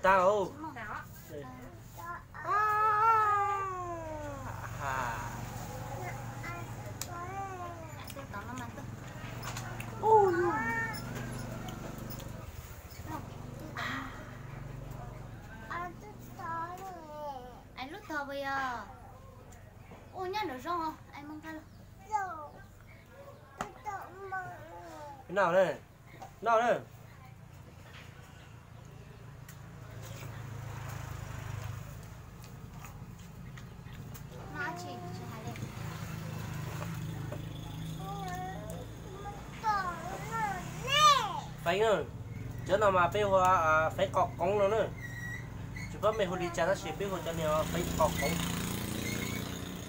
Tau. Lub tog puas yog? Ua nyob nram zoov os, es mus nqa los. Noj na, noj na. Feeb na, cov no mas peb hu feeb qos qoov no na. Tsis paub mej hu li cas tab sis peb hu cov niag feeb qos qoov.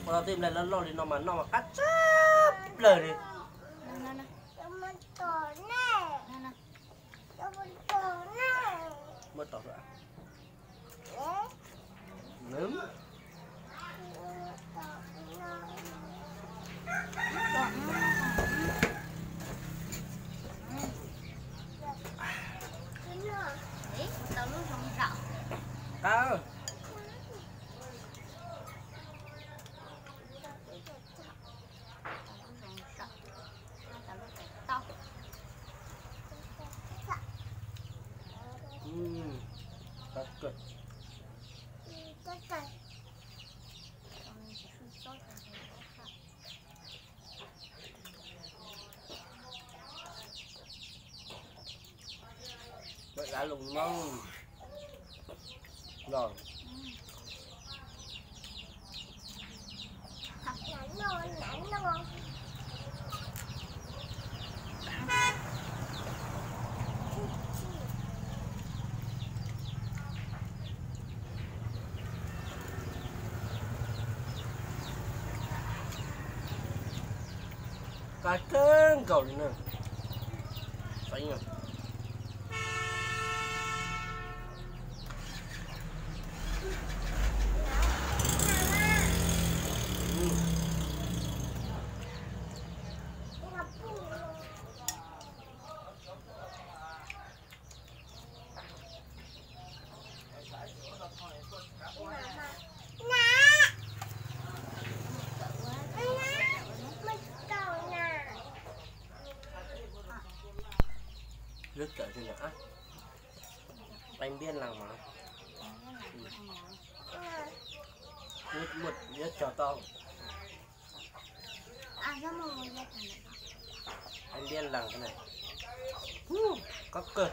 Ua tau tej nplaig loj loj li no mas noj mas qab tshaj plaws li. Muab tom. Qab. Lawv lus no los. Qab kawg nkaus li na. Lub kawm tiag na, qee npiab leeg mas. Muaj yuav cog tau. Qee npiab leeg na. Kob kawg.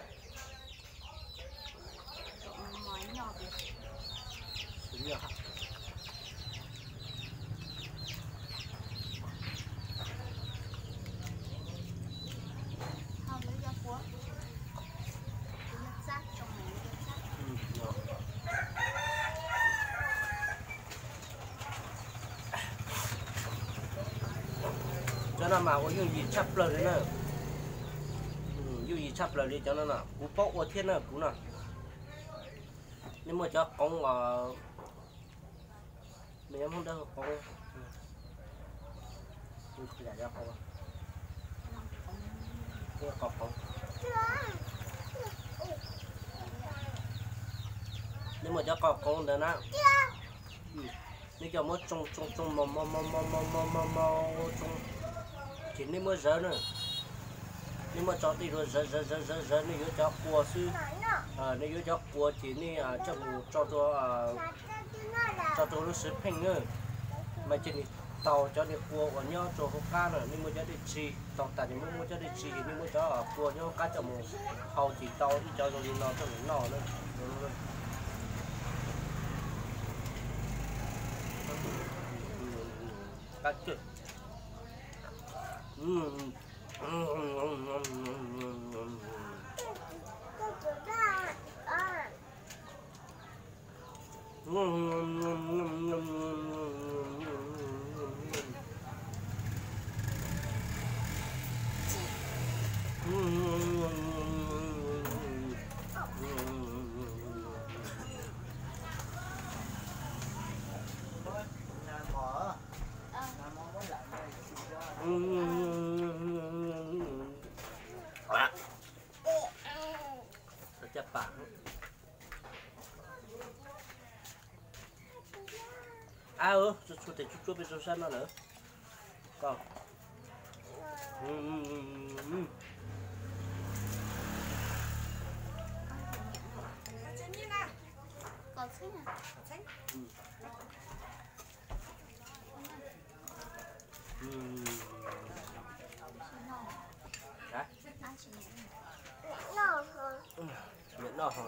Cov no mas ua yooj yim tshaj plaws li na. Yooj yim tshaj plaws li cov no no, kuv paub ua thiab na kuv no. Nej muaj cov qoov os, me nyuam Hmoob Dawb qoov, qos qoov. Nej muaj cov qos qoov ntawd na, nej coj muab tsoo tsoo tsoo mos mos mos mos mos mos mos mos tsoo, ces nej muab zawv na. Nej muab tso dej rau zawv zawv zawv zawv zawv, nej yuav cov qua xwb. Nej yuav cov qua ces nej coj mus tso rau, tso rau lub swv pheej na. Mas cia nws taug cov niag qua uas nyob rau hauv qab na, nej muab cov dej tshij taug tas ces muab muab cov dej tshij, nej muab cov qua nyob hauv qab coj mus hau ces tau ib cov zoo li no coj mus noj na. Qab kawg. Ab, tsuag tsuag tes tsuag tsuag peb rau sab no lawm. Koj. Noj ho.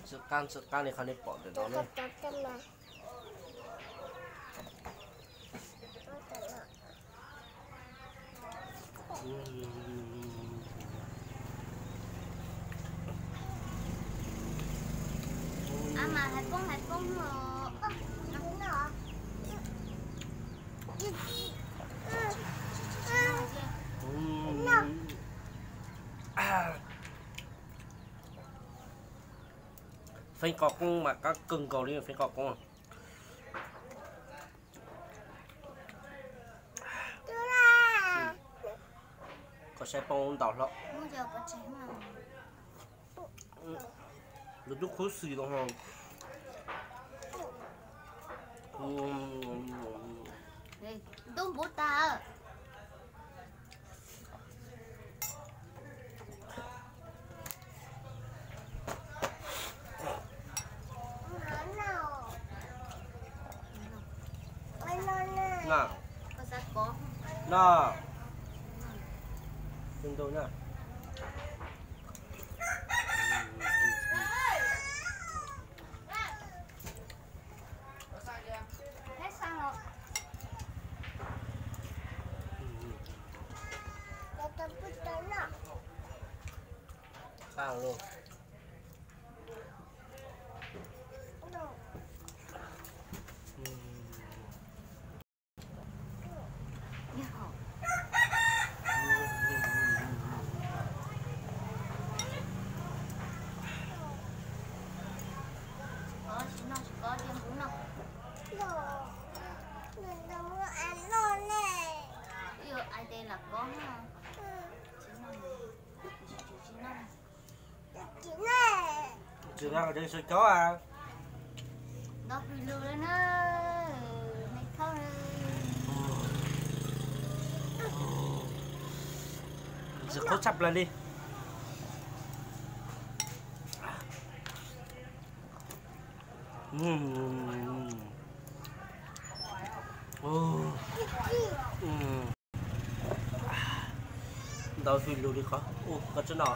Tsw qab tsw qab li qhov nej pom ntawm no ne. Mas hais poob hais poob os. Feeb qos qoob mas qab kawg nkaus li feeb qos qoob. Koj saib poob ntau hlo. Lawv tub khuv xim los ho. Ntub npuv tag. No. No. Tus ntu na. Qab los. Tsis kov, tsis kov, cia nkuv noj. Ib yam li tes lam kov no. Tsis noj, tsis noj. Tsis noj, tsis noj. Nto hws lug li na, me thab. Ntxim qhuav tshaj plaws li. Ntau hws lug li qhov ub koj tsi no.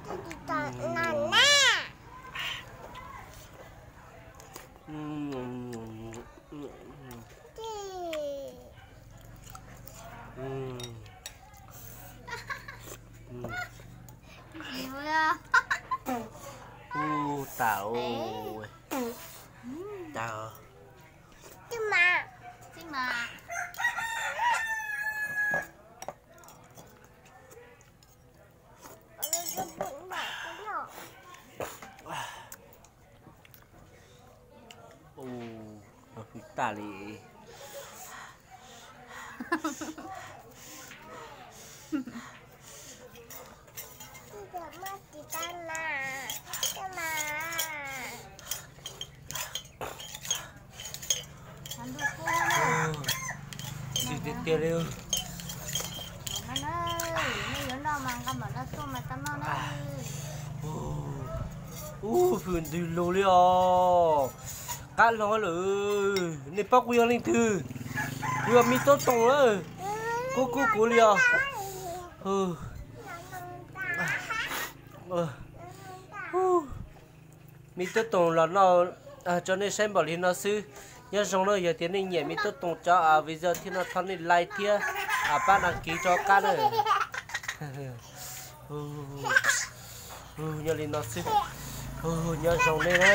Ub, tas, tas. Ub, no hws tas li. Tsis tiag tiag li. Ub, hws ntws lug li os. Qab hlo lawm. Nej paub kuv yog leej twg? Kuv yog me tub toom lawm. Kuv kub kuv li os. Me tub toom los no, tso nej saib npaum li no xwb. Nyob zoo na, yog tias nej nyiam me tub toom cov video thiab no thov nej like thiab pab đăng ký rov qab na. Nyob li no xwb. Nyob zoo nej na.